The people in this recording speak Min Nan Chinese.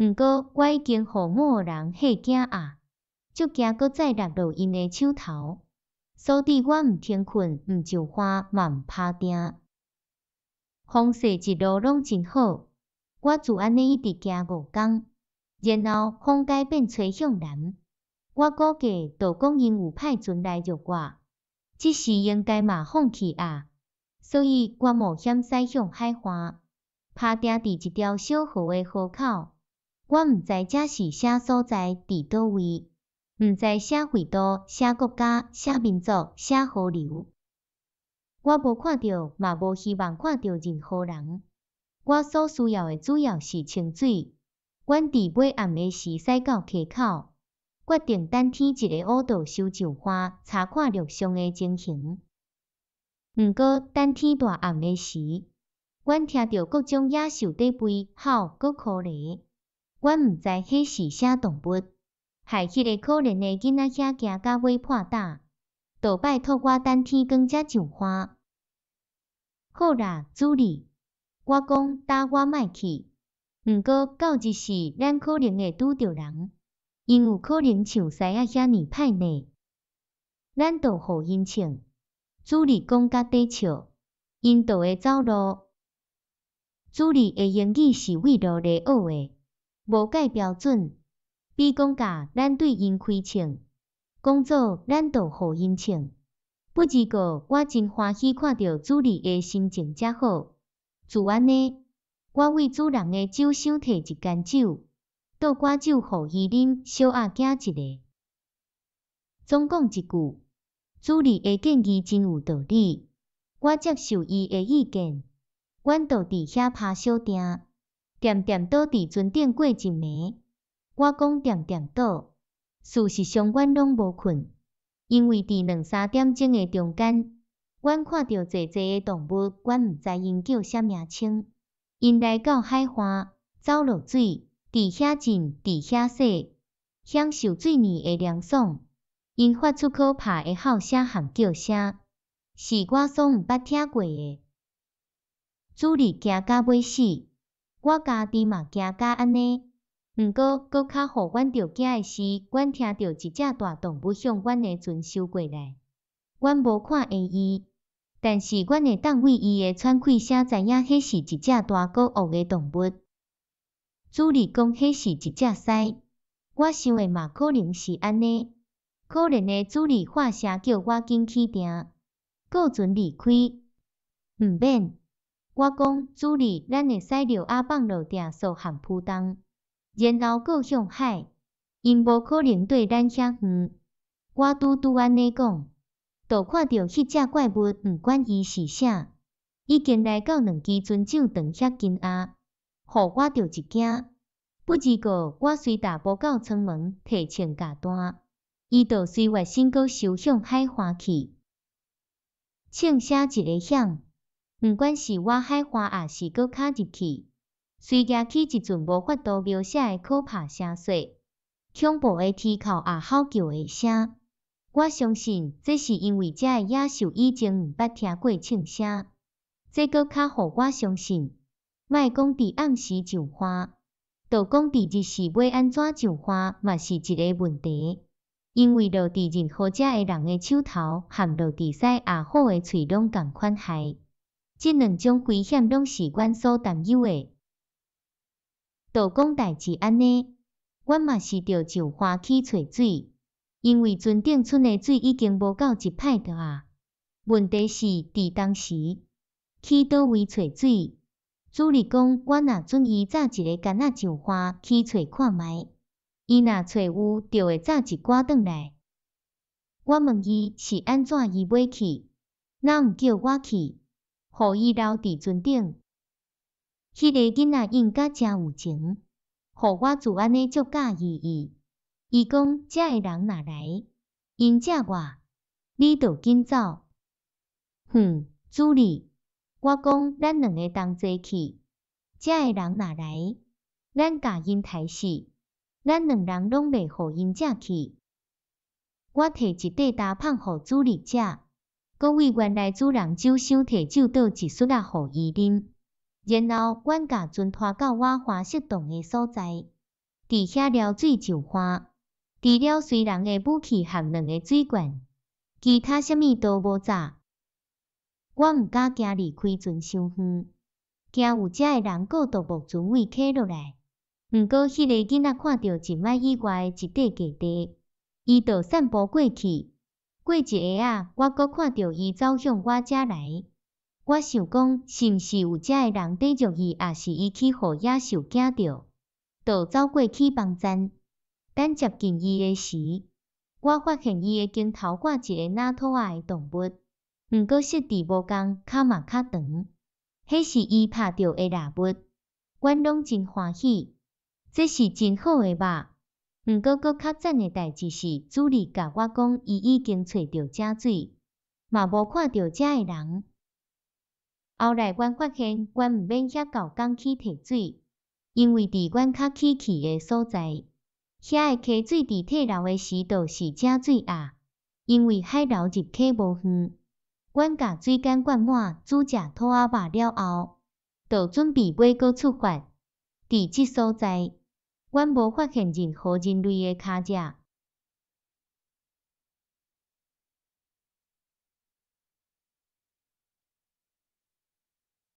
毋過我已經予某人嚇驚啊，足驚閣再落落𪜶的手頭，所以我毋停睏，毋上岸，嘛毋拍碇。風勢一路攏真好，我就按呢一直行5工，然後風改變吹向南。我估計就講𪜶有派船來約我，這時應該嘛放棄啊，所以我冒險駛向海岸，拍碇佇一條小河的河口。我毋知這是啥所在，佇佗位，毋知啥緯度、啥國家、啥民族、啥河流。我無看著，嘛無希望看著任何人。我所需要的主要是清水。阮佇尾暗的時駛到溪口，決定等天一下午就收上岸，查看陸上的情形。毋過等天大暗的時，阮聽著各種野獸佇吠吼閣哭咧。阮毋知彼是啥動物，害彼个可憐的囡仔遐驚甲欲破膽，就拜託我等天光才上岸。好啦，主理，我講今我莫去。毋過到日時，咱可能會拄著人，𪜶有可能像獅仔遐爾歹呢。咱就予𪜶唱，主理講甲綴笑，𪜶就會走路。主理的英語是為路來學的。無蓋標準，比講甲咱對𪜶開銃，講做咱就予𪜶銃。不而過，我真歡喜看著主理的心情遮好。就按呢，我為主人的酒箱提一間酒，倒寡酒予伊啉，小仔驚一下。總講一句，主理的建議真有道理，我接受伊的意見。阮就佇遐拍小碇。恬恬倒佇船頂過一暝，我講恬恬倒，事實上阮攏無睏，因為佇兩三點鐘的中間，阮看著濟濟的動物，阮毋知𪜶叫啥名稱，𪜶來到海岸，走落水，佇遐浸，佇遐洗，享受水面的涼爽。𪜶發出可怕的吼聲和叫聲，是我所毋捌聽過的。主理驚甲欲死。我家己嘛驚甲按呢，毋過閣較予阮著驚的是，阮聽著一隻大動物向阮的船游過來，阮無看會伊，但是阮會當為伊的喘氣聲知影，彼是一隻大閣惡的動物。主理講彼是一隻獅，我想的嘛可能是按呢。可憐的主理發聲叫我緊起碇，顧船離開，毋免。我講主理，咱會使尿仔放落碇索和浮動，然後閣向海，𪜶無可能綴咱遐遠。我拄拄按呢講，就看著彼隻怪物，毋管伊是啥，已經來到兩支船槳長遐近啊，予我著一驚。不而過，我隨踏步到艙門，提銃共彈，伊就隨躍身閣游向海岸去。銃聲一个響。毋管是倚海岸，抑是閣較入去，隨夯起一陣無法度描寫的可怕聲勢，恐怖的啼哭也吼叫的聲。我相信，這是因為這个野獸以前毋捌聽過銃聲。這閣較予我相信，莫講佇暗時上岸，就講佇日時欲按怎上岸，嘛是一个問題。因為落佇任何遮的人的手頭，和落佇獅抑虎的喙攏仝款害。這兩種危險攏是阮所擔憂的。就講代誌按呢，阮嘛是著上岸去揣水，因為船頂賰的水已經無夠一擺的啊。問題是佇當時去佗位揣水？主理講，我若準伊紮一個桿仔上岸去揣看覓，伊若揣有，就會紮一寡轉來。我問伊是按怎伊欲去，哪毋叫我去？予伊留佇船頂，彼个囡仔應甲誠有情，予我就按呢足佮意伊。伊講遮的人若來，𪜶食我，你就緊走。哼，主理，我講咱兩个同齊去，遮的人若來，咱共𪜶刣死，咱兩人攏袂予𪜶食去。我提一塊焦麭予主理食。閣為原來主人酒箱提酒倒一匙仔予伊啉，然後阮共船拖到倚華盛頓的所在。佇遐撩水就岸，除了隨人的武器和兩个水罐，其他啥物都無紮。我毋敢行離開船傷遠，驚有遮的人過獨木船位溪落來。毋過，彼个囡仔看著一邁以外的一塊低地，伊就散步過去。過一下仔，我閣看著伊走向我遮來。我想講，是毋是有遮的人綴著伊，抑是伊去予野獸驚著，就走過去幫贊。等接近伊的時，我發現伊的肩頭掛一个藍兔仔的動物，毋過設置無仝，跤嘛較長。彼是伊拍著的獵物，阮攏真歡喜，這是真好的肉。毋過閣較讚的代誌是，主理共我講，伊已經揣著井水，嘛無看著遮的人。後來阮發現，阮毋免遐厚工去提水，因為佇阮較起去的所在，遐的溪水佇退流的時就是井水啊。因為海流入溪無遠，阮共水管灌滿，煮食兔仔肉了後，就準備欲閣出發。佇這所在，阮無發現任何人類的跤跡。